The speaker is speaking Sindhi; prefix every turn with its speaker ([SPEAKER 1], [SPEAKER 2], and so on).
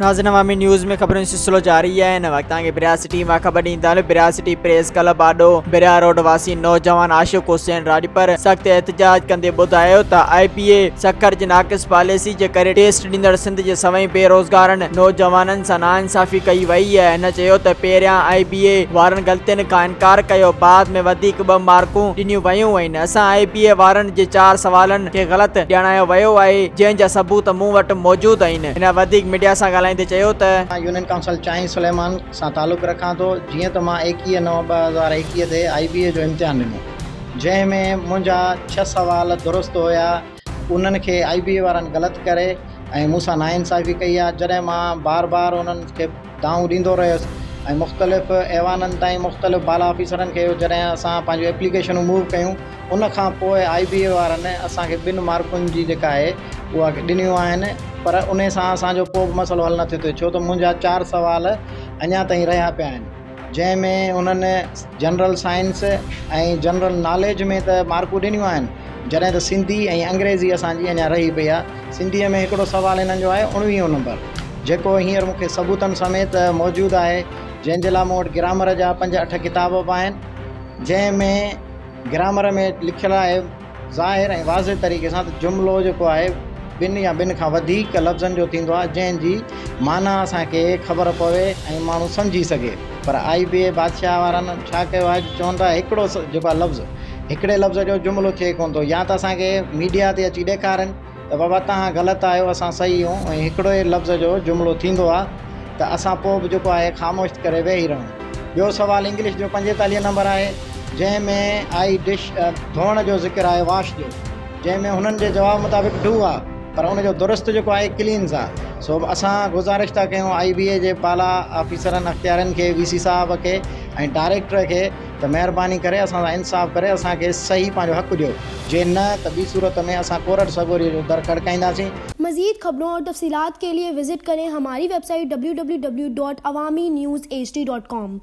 [SPEAKER 1] ناظرين عوامي نيوز ۾ خبرن جو سلسلو جاري آهي هن وقت توهان کي بريا سٽي مان خبر ڏيندا هلون بريا سٽي پريس ڪلب آڏو بريا روڊ واسي نوجوان عاشق حسين راڄپر سخت احتجاج ڪندي ٻڌايو ته آء بي اي سکر جي ناقص پاليسي جي ڪري ٽيسٽ ڏيندڙ سنڌ جي سوين بي روزگارن نوجوانن سان ناانصافي ڪئي وئي آهي هن چيو ته پهريان آء بي اي وارن غلطين کان انڪار ڪيو بعد ۾ وڌيڪ ٻه مارڪون ڏنيون ويون آهن اسان آء بي اي وارن جي چار سوالن کي غلط ڄاڻايو ويو آهي جنهن جا ثبوت مون وٽ موجود آهن. هن وڌيڪ ميڊيا سان ڳالهائيندي چيو ته.
[SPEAKER 2] مان يونين ڪائونسل چانهه سليمان سان تعلق رکان ٿو، جيئن ته مان 21 نو 2021 تي آء بي اي جو امتحان ڏنو، جنهن ۾ منهنجا ڇهه سوال درست هيا، انهن کي آء بي اي وارن غلط ڪري ۽ مون سان ناانصافي ڪئي آهي، جڏهن مان بار بار انهن کي دانهون ڏيندو رهيس ۽ مختلف ايوانن تائين مختلف بالا آفيسرن کي جڏهن اسان پنهنجون ايپليڪيشنون موو ڪيون ان کان پوء آء بي اي وارن اسان کي ٻن مارڪن جي جيڪا آهي اها ڏنيون آهن پر انهي سان اسان جو ڪو به مسئلو حل نه ٿيو ٿئي ڇو ته منهنجا چار سوال اڃا تائين رهيا پيا آهن جنهن ۾ انهن جنرل سائنس ۽ جنرل ناليج ۾ ته مارڪون ڏنيون آهن جڏهن ته سنڌي ۽ انگريزي اسان جي اڃا رهي پئي آهي سنڌيء ۾ هڪڙو سوال هنن جو آهي اڻويهون نمبر جيڪو هينئر مون کي ثبوتن سميت موجود آهي جنهن جي لاء مون وٽ گرامر جا پنج اٺ ڪتاب به آهن جنهن ۾ گرامر ۾ لکيل آهي ظاهر ۽ واضح طريقي سان ته جملو جيڪو آهي ٻن يا ٻن کان وڌيڪ لفظن جو ٿيندو آهي جنهن جي معنيٰ اسان کي خبر پوي ۽ ماڻهو سمجهي سگهي پر آئي بي اي بادشاهه وارن ڇا ڪيو آهي جو چون ٿا هڪڙو جيڪو آهي لفظ هڪڙي لفظ جو جملو ٿئي ڪونه ٿو يا ته اسان کي ميڊيا تي اچي ڏيکارين ته بابا توهان غلط آهيو اسان صحيح آهيون ۽ هڪڙو ئي لفظ جو جملو ٿيندو آهي ته اسان پوء به جيڪو آهي خاموش ڪري ويهي رهون. ٻيو سوال انگلش جو 45 نمبر آهي جنهن ۾ آئي ڊش ڌوئڻ جو ذڪر آهي واش جو جنهن ۾ هنن جي جواب مطابق do آهي پر ان جو درست جيڪو آهي ڪلينز آهي سو اسان گذارش ٿا ڪيون آئي بي اي جي بالا آفيسرن اختيارين کي وي سي صاحب کي ۽ ڊائريڪٽر کي ته مهرباني ڪري اسان سان انصاف ڪري اسان کي صحيح پنهنجو حق ڏيو جي نه ته ٻي صورت ۾ اسان ڪورٽ سڳوري جو در کڙڪائينداسين.
[SPEAKER 3] مزيد خبرون اور تفصيلات کے لئے وزٽ ڪرين ھماري website W W W dot Awami news H D dot com.